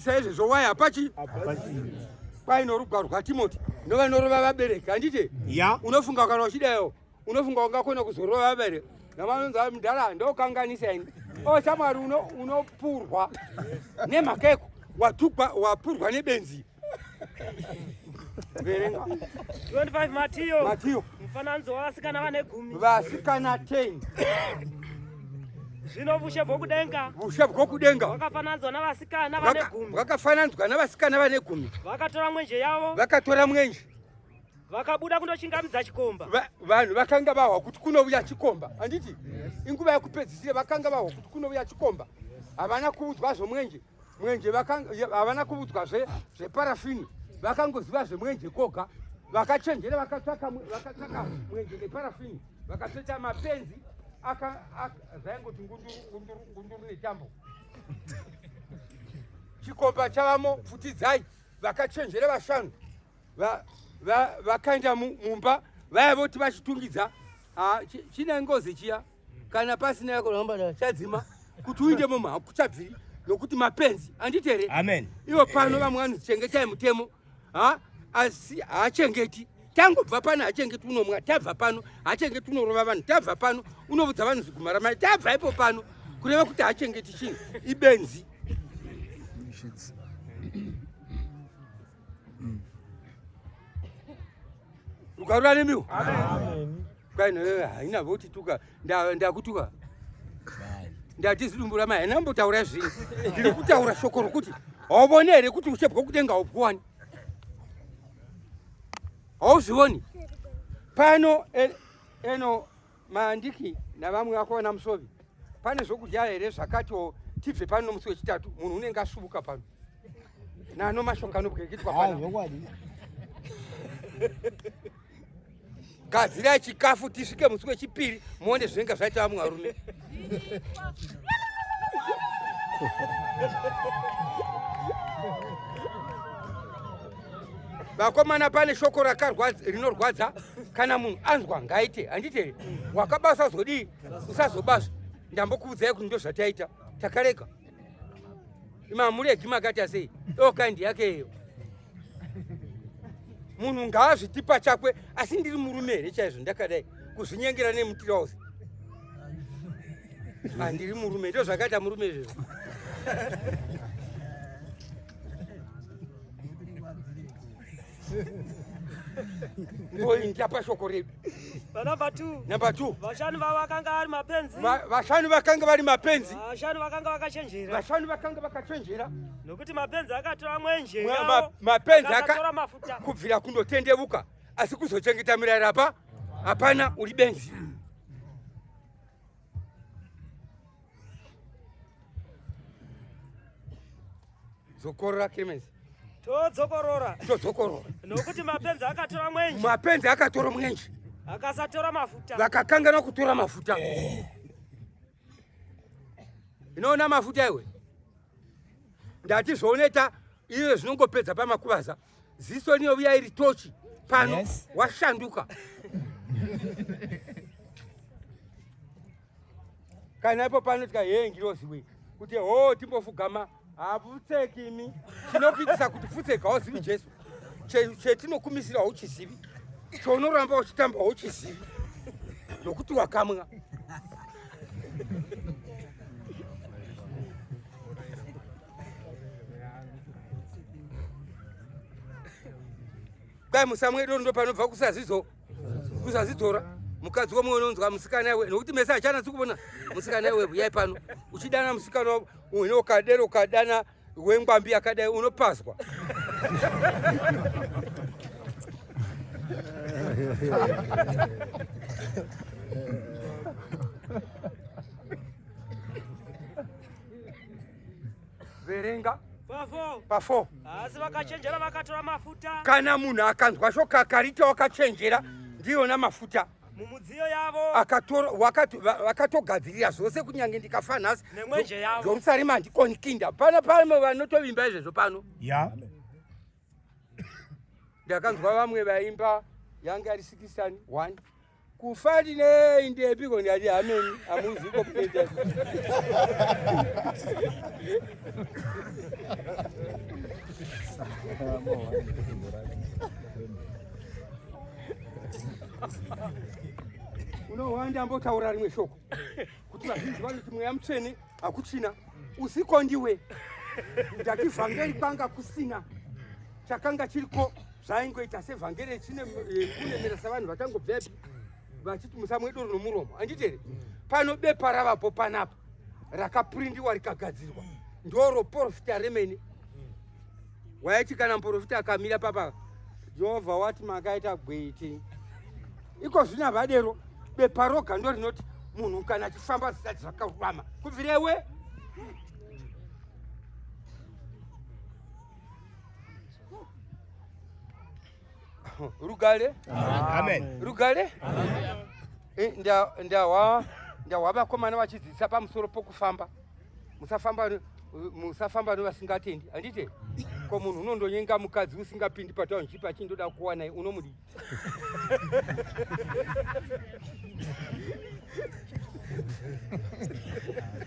saizvezvo waya hapachi kwai norugwaro rwatimoti ndovanorova vabereki handiti ya unofunga kana uchidayo unofunga ungakona kuzorova vabereki navanonzi mudhara ndokanganisa ini o shamwari unopurwa nemhaka yeko watukwa wapurwa nebenzi verenga 25 Matiyo Matiyo mufananidzo wavasikana vane gumi vasikana 10 Zvino vushe bwokudenga ushe bwokudenga hwakafananidzwa navasikana vane gumi hwakafananidzwa navasikana vane gumi vakatora mwenje yavo vakatora mwenje vakabuda kundochingamidza chikomba. Vanhu vakanga vahwa kuti kunovuya chikomba, handiti? Inguva yekupedzisira vakanga vahwa kuti kunovuya chikomba. Havana kuudzwa zvomwenje, mwenje havana kuudzwa zveparafini, vakangoziva zvemwenje koga. Vakachenjera vakatsvaka mwenje neparafini, vakatsveta mapenzi zvaingoti ngunduru ngunduru ngunduru netambo. Chikomba chavamo, pfutidzai. Vakachenjera vashanu vakaenda mumba vaya voti vachitungidza chine ngozi chiya kana pasina yako chadzima kuti uinde momo hakuchabviri nokuti mapenzi handiti here amen ivo pano vamwe vanhu chengetai mutemo ha asi haachengeti tangobva pano haachengeti unomwa tabva pano haachengeti unorova vanhu tabva pano unovudza vanhu ziguma ramai tabva ipo pano kureva kuti haachengeti chinhu ibenzi Rukarura nemiwo. Amen. Kwai nawe haina voti tuka ndakutuka. Ndati zidumbu ramai haina mbotaura zvinhu. Ndiri kutaura shoko rokuti hauvoni here kuti ushe bwokudenga haupuwani. Hauzvioni. Pano eno Mandiki navamwe vako vana Musovi, pane zvokudya here zvakati o tibve pano nomusi wechitatu munhu unenge asvuvuka pano nano mashoko anobwekitwa pano. Zvokwadi. Gadzirai chikafu tisvike musi wechipiri muone zvinenge zvaita vamwe varume. Vakomana, pane shoko rakarwadza rinorwadza kana munhu anzwa ngaite handiti here wakaba usazodii usazobazve ndambokuudzai kuti ndozvataita takarega imamuregi makaita sei okaindi yake iyo munhu ngaazviti pachakwe asi ndiri murume here chaizvo ndakadai kuzvinyengera nemutirauzi handiri murume ndo zvakaita murume izvezvo Ngoinda pashoko redu. Number 2. Number 2. Vashanu vavo vakanga vari mapenzi. Vashanu vakanga vari mapenzi. Vashanu vakanga vakachenjera. Vashanu vakanga vakachenjera. Nokuti mapenzi akatora mwenje yavo. Mapenzi akatora mafuta. Kubvira kundotendevuka asi kuzochengeta mirayiro apa hapana uri benzi. Dzokorora Clemens. Todzokorora. Todzokorora. Nokuti mapenzi akatora mwenje. Mapenzi akatora mwenje. Akasatora mafuta. Vakakanganwa kutora mafuta. Inoona mafuta iwe. Ndati zvounoita iwe zvinongopedza pamakuvaza. Ziso rinouya iri tochi pano yes. Washanduka. Kana ipo pano tika hee ngirozi we kuti hoo timbofugama hapfutseki imi chinokuitisa kuti pfutseki hauzivi Jesu chetinokumisira hauchizivi chaunoramba uchitamba hauchizivi nokuti wakamwa kwai musamwe doro ndo panobva kusazizo kusazidzora mukadzi womwe unonzwa musikana iwe nokuti mese achanatsi kuvona musikana iwe vuyai pano uchidana musikana une ukadero ukadana wengwambi yakadai unopazwa verenga pafo asi vakachenjera vakatora mafuta kana munhu akanzwa shoko akarita wakachenjera ndiyona mafuta mumudziyo yavo vakatogadzirira zvose kunyange ndikafa nhasi nemwenje yavo jerusarema handikoni kinda pana pamwe vanotovimba izvezvo pano ya ndakanzwa vamwe vaimba yange ari sikisani one kufa ndinei ndepiko ndati hameni hamuziko kuenda Unohwa ndambotaura rimwe shoko kuti vazhinji vanoti mweya mutsvene hakuchina usiko ndiwe. Ndati vhangeri kwanga kusina chakanga chiriko zvaingoita sevhangeri yekunemera savanhu vachangobvepi vachiti musamwe doro nomuromo handiti here pano bepa ravapo panapa rakaprindiwa rikagadzirwa ndoro porofita remene waiti kana muporofita akamira papa jehovha wati makaita gwiti iko zvino havadero bepa roga ndo rinoti munhu kana achifamba zvisati zvakarurama kubvirewe rugare Amen. Rugare. Eh, ndahwa ndahwa vakomana vachidzidzisa pamusoro pokufamba. Musafamba musafamba nevasingatendi. Handiti? Ko munhu unondonyenga mukadzi usingapindi patownship achindoda kuwana unomudii?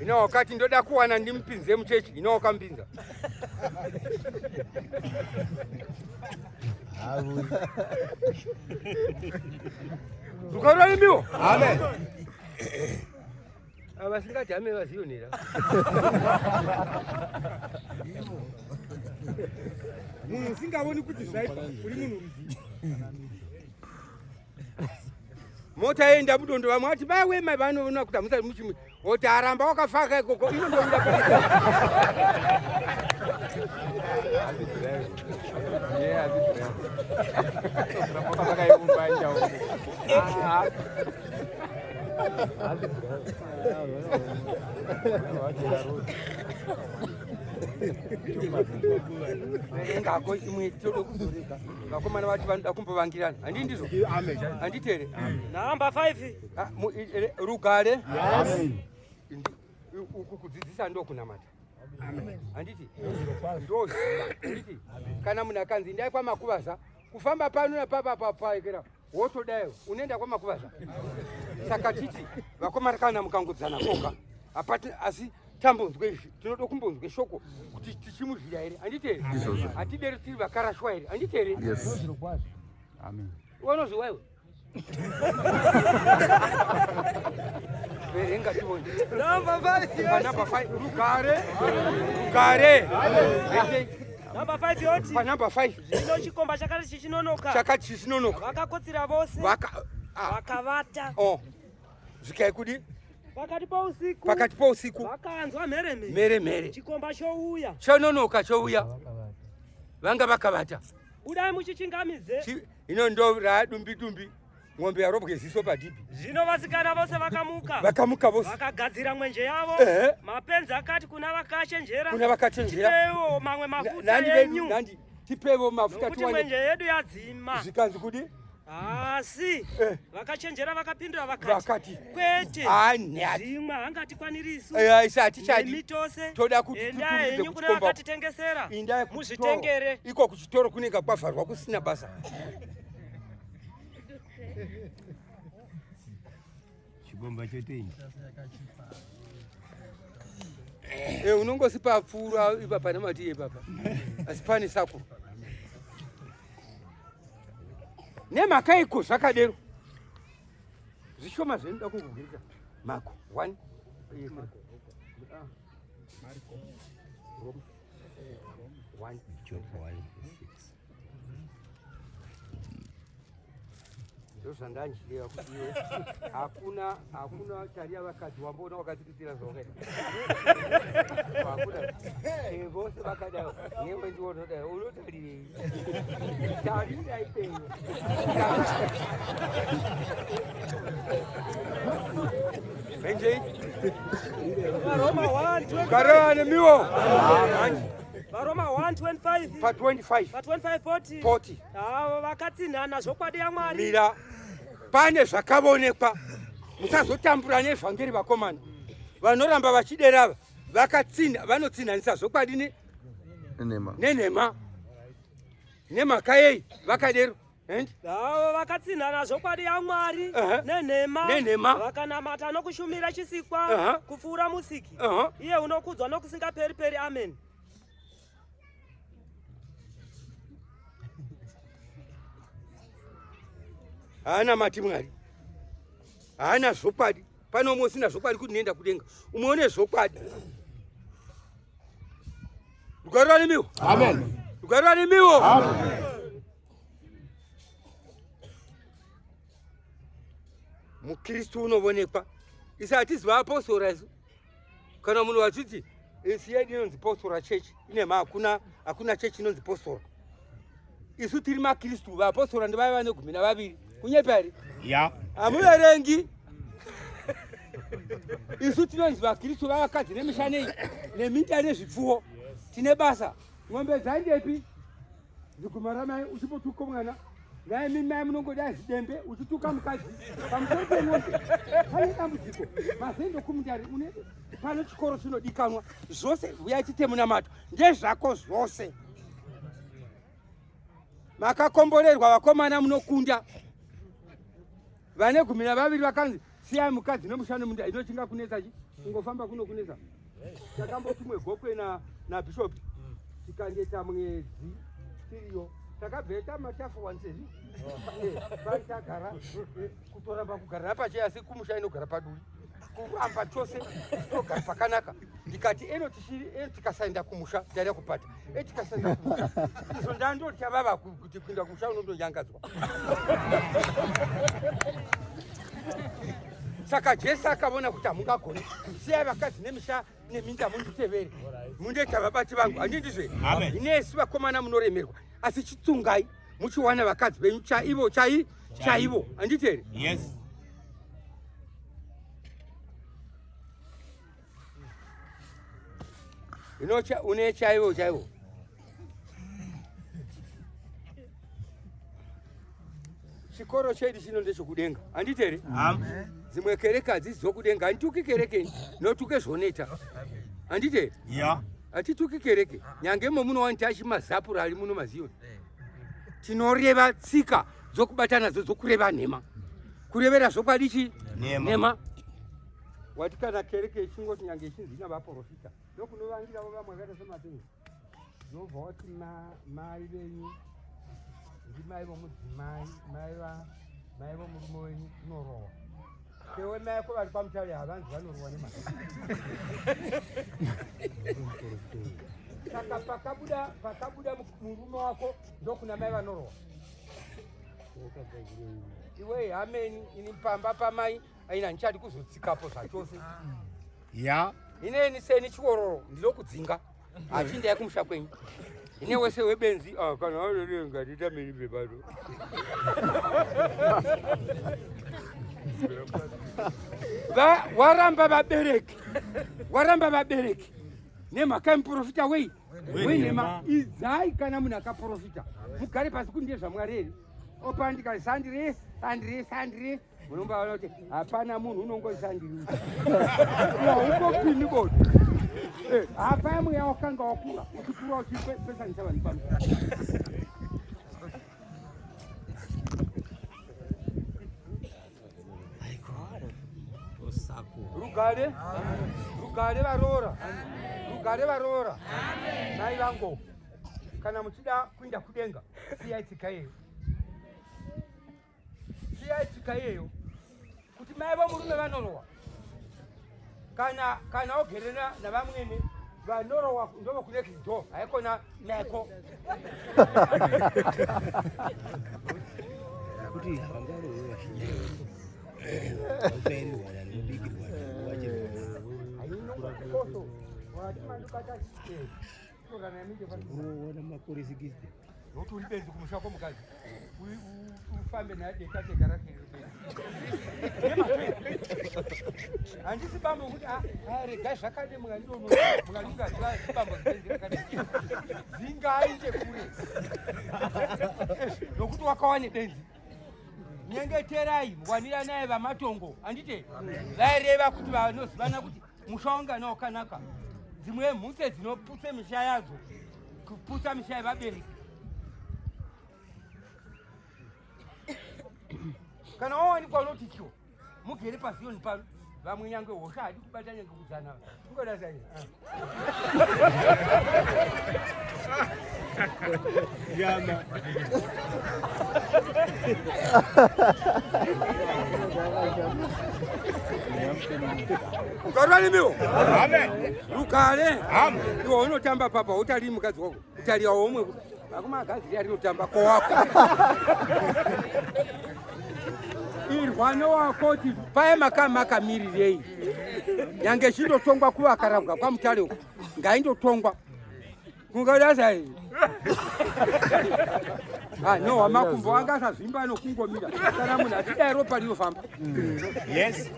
Ino wakati ndoda kuwana ndimupinze muchechi, ino wakamupinza. Rukarwa Amen. Avasingati ame vazionera. Munhu usingaoni kuti zvaipa uri munhu rudzii. Mota yenda mudondo vamwe vati mai mai vanoona kuti hamusati muchimwe oti aramba wakafaka ikoko inondobuda ngako imwe toda kuzorega vakomana vati vanoda kumbovangirana handii ndizvo handiti here Namba 5. Ah, rugare uku kudzidzisa ndokunamata handiti ndoziva handiti kana munhu akanzi ndai kwamakuvaza kufamba pano napapa papaekera wotodayo unoenda kwamakuvaza saka titi vakomana kana mukangodzana koga hapati asi tambonzwe izvi tinoda kumbonzwe shoko kuti tichimuzvira here handiti here hatideri tiri vakarashwa here handiti here Yes. Amen. unozviwa iwe verenga tione Namba 5. panamba 5 rugare rugare Vete, Namba 5 yoti. panamba 5 Zvino chikomba chakati chichinonoka. chakati chichinonoka Vakakotsira vose. vaka ah, Vakavata. oh. zvikai kudi Pakati pousiku. pakati pousiku Vakanzwa mheremhere. mhere mhere Chikomba chouya. chononoka chouya vanga vakavata Budai muchichingamidze. Ino ndo raadumbi dumbi ng'ombe yarobwe ziso padhibhi Zvino vasikana vose vakamuka. Vakamuka vose Vakagadzira mwenje yavo. Ehe. Mapenzi akati kuna vakachenjera. Kuna vakachenjera. Tipeiwo mamwe mafuta nandi vedu enyu. nandi tipevo mafuta Nokuti tiwane mwenje yedu yadzima. zvikanzi kudi Asi Eh. vakachenjera vakapindura vakati, Vakati. kwete, Ah, nhati. zvimwe hangatikwanirisu Eh, isi hatichadi. nemi tose. Toda kuti Endai tikurumidze henyu kuna kuchikomba. vakatitengesera, Indai kuchitoro. muzvitengere. Iko kuchitoro kunenge kwavharwa kusina basa. Chikomba chotoenda. Eh, unongosipa pfuura ipapa nemati ipapa asi pane sako nemhaka iko zvakadero zvishoma zvinoda kungogirika mako 1 1 Job 1 6. Ndozvandanjireva kuti iwe hakuna hakuna taria vakadzi wamboona wakatsikitsira zvawakaita hakuna vose vakadai newe ndiwo unodai unotarirei tarira ipenyu Benjei Varoma 1 Gareva nemiwo Varoma 1:25 pa 25 pa 25 40 40 avo vakatsinhana zvokwadi yaMwari. Mira, pane zvakavonekwa musazotambura nevhangeri vakomana vanoramba vachiderava vakatsinha vanotsinhanisa zvokwadi Nenhema. Nenhema nemhaka yei vakadero and Avo vakatsinhana zvokwadi yaMwari nenhema Nenhema. vakanamata nokushumira chisikwa kupfuura musiki iye unokudzwa nokusingaperi-peri. Amen. Haana mati Mwari. Haana zvokwadi. Pane umwe usina zvokwadi kuti ndinoenda kudenga. Umwe une zvokwadi. Rugare rwanemiwo. Amen. Rugare rwanemiwo. Amen. Mukristu unovonekwa. Isu hatizi vaapostora isu. Kana munhu vachiti isi yedu inonzi postora chechi inema hakuna hakuna chechi inonzi postora. Isu tiri maKristu, vaapostora ndivaya vane 12. Kunyepa here? Ya. Hamuverengi. Isu tinonzi vaKristu vavakadzi nemisha nei neminda nezvipfuwo. Tine basa. Ng'ombe dzaendepi? Ziguma ramai uchimbotuka mwana. Naye mimi mai munongoda zidembe uchituka mukadzi pamusoro peng'ombe. Pane dambudziko. Mazendo kumundari une pano chikoro chinodikanwa. Zvose huyai tiite munamato. Ndezvako zvose. Makakomborerwa vakomana munokunda. Vane 12 vakanzi siyai mukadzi nemusha nemunda inochinga kunetsa chi kungofamba kuno kunetsa. Takambotumwe gokwe na na bishop tikandoita mwedzi tiriyo takabveta matafu wanisezvi vaitagara kutoramba kugara napache asi kumusha inogara paduri kuramba chose togara pakanaka ndikati eno eno tikasaenda kumusha ndaida kupata e tikasaenda kumusha izvo ndandotya vava kuti kuenda kumusha unondonyangadzwa. Saka Jesu akavona kuti hamungagoni, siyai vakadzi nemisha neminda munditevere, mundoita vabati vangu. Handindizve inesu vakomana munoremerwa, asi chitsungai muchiwana vakadzi venyu chaivo chaivo. Handiti here? Yes. Inocha une chaivo chaivo. Chikoro chedu chino ndechekudenga. Handiti here? Amen. Dzimwe kereke hadzisi dzokudenga. Handituki kereke, notuke zvoneta. Handiti here? Ya. Hatituki kereke. Nyange imo munowana tachimazapura ari muno maZion. Tinoreva tsika dzokubata nadzo dzokureva nhema. Kurevera zvokwadi chi? Nhema. Wati kana kereke ichingoti nyange ichinzi ina vaprofita ndokunovangiravo vamwe vakaita semapenzi. Ndobva wati mai venyu ndimai vomudzimai, mai vomurume wenyu unorohwa. Kewe mai ako vari pamutare havanzi vanorohwa nemari. Saka pakabuda murume wako ndokuna mai vanorohwa. Iwe hameni ini pamba pamai aina ndichadi kuzotsikapo zvachose. Ya. Ineni seni chiororo ndinokudzinga. Hachindai kumusha kwenyu. Ine wese webenzi kana warerenga nditameni bebado. Waramba vabereki. Waramba vabereki. Nemhaka yemuprofita wei? Wenhema. Idzai kana munhu akaprofita. Mugare pasi kuti ndezvaMwari here? Opandika sandire, sandire, sandire. Munombaona kuti hapana munhu unongoshandiri. Haungopimi bodo. Hapana mweya wakanga wakura uchikura uchipesanisa vanhu pano. Rugare, rugare varoora, rugare varoora. Mai vangu, kana muchida kuenda kudenga, siyai tsika iyeyo. Siyai tsika iyeyo. Kuti mai vomurume vanorowa. Kana ogere navamwene vanorowa ndovokunext door, haikona nako. Kuti havangarowi vachinyewa. Vatsvairirwa nobikirwa wacherwa. Makore 60. Nokuti uri benzi kumusha kwomukadzi. Ufambe naye deka tega rake riri benzi. Handisi bambo kuti regai zvakadai mukandingaziva bambo benzi rakadai. Dzingaite kure. Nokuti wakawane benzi. Nyengeterai waniranai vamatongo. Handite? Vaireva kuti vanozivana kuti musha wangana wakanaka. Dzimwe mhutse dzinoputse misha yadzo, kuputsa misha yevabereki. Kana wawanikwa unotichiwa mugere paZion pano, vamwe nyange hosha hadi kubata nyange kudzana. Ungoda sei? Rugare nemiwo. Amen. Rugare. Amen. Iwe unotamba papa utalii mukadzi wako. Utalia womwe. Akuma gaziri arinotamba ko wako. Irwa nowako kuti paye makamakamirire nyange chindotongwa kuvakarabwa kwamutare uko ngaindotongwa kungadasa ah, no wamakumbo anga asazvimba nokungomira kana munhu achidai ropa rinofamba. Yes.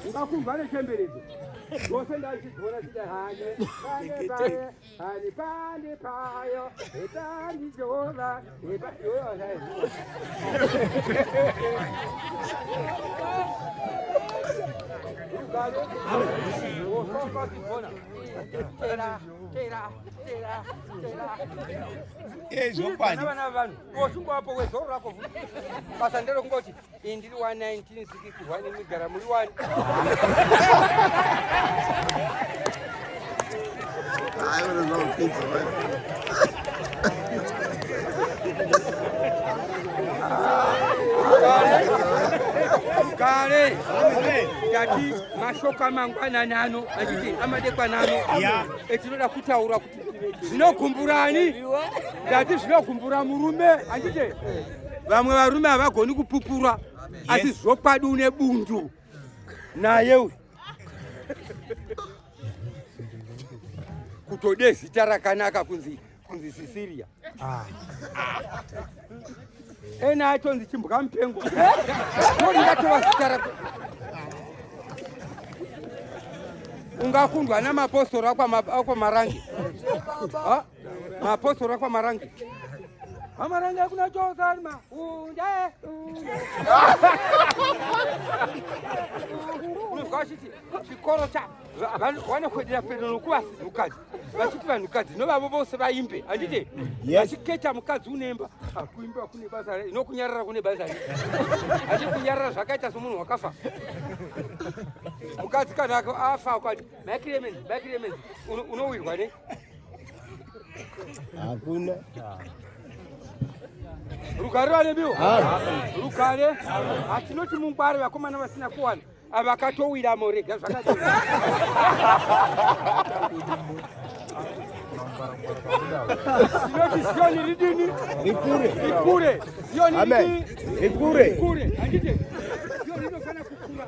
Ungakumva nechemberedzo zvose ndachidzona chidai hane pane paye hane pane payo epani jehova epa Zvokwadi. Vana vanhu osungwapo wezoro rako basa nderokungoti iyi ndiri wa 1961 migara muri wani. Kare ndati mashoko amangwanani ano achiti amadekwana ano etinoda kutaura kuti zvinogumburani ndati zvinogumbura murume handiti vamwe varume havagoni kupupura asi zvokwadi une bundu naye uyu kutode zita rakanaka kunzi kunzi Sisiria ena atonzi chimbwa mupengo toringatova zita rako ungakundwa namapostori akwamarange mapostori akwamarange amarange akuna josalma unde unozwa vachiti chikoro cha vanokwedera pedo nokuva mukadzi vachiti vanhukadzi novavo vose vaimbe handiti vachiketa mukadzi unoimba kuimba kune basa nokunyarara kune basa handi kunyarara zvakaita somunhu wakafa mukadzi kana afa ukati makiremenzi makiremenzi unowirwa ne Hakuna. Rugare vanebiwo rugare hatinoti mungware vakomana vasina kuwana avakatowiramo rega zvakadii tinoti Ziyoni ridini Rikure. Rikure. Ziyoni Amen. ridini Rikure. Rikure. Handiti Ziyoni inofanira kukura.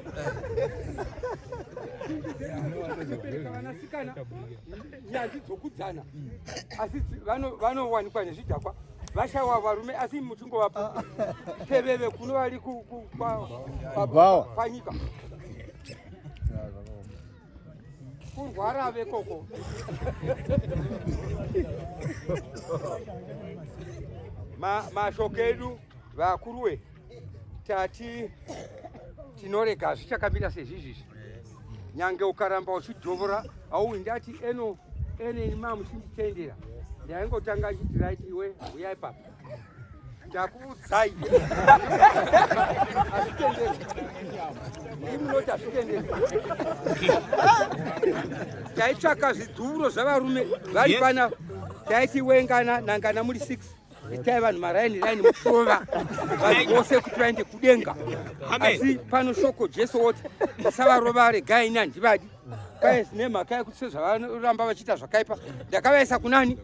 Vanasikana nyanzvi dzokudzana asi vanowanikwa nezvidhakwa vashaiwa varume asi muchingovapa peveve kuno vari panyika kurwara vekoko mashoko edu vakuruwe tati tinorega zvichakamira sezvizvizvi nyange ukaramba uchidhovora auwi ndati eno eneni mamuchinditendera ndaingotanga chiti right iwe huyai papa ndakuudzai hazvitenderwi imunoti hazvitenderwi taitsvaka zvidhuvuro zvavarume vari pana taiti wengana nangana muri 6 itai vanhu maraini raini mukurova vanhu vose kuti vaende kudenga asi pano shoko Jesu woti musavarova regai ini handivadi kwaye nemhaka yekuti sezvavaramba vachiita zvakaipa ndakavaisa kunani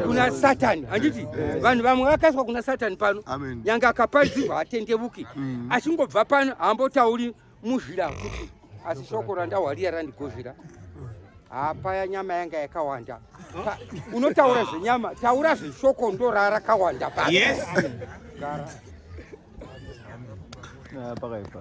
kuna Satani handiti vanhu vamwe vakaiswa kuna Satani pano nyange akaparidzirwa hatendevuki achingobva pano haambotauri muzvira kuti asi shoko randahwariya randigozvira hapaya nyama yanga yakawanda unotaura zvenyama taura zveshoko ndora rakawanda pa Yes. Gara. Pakaipa.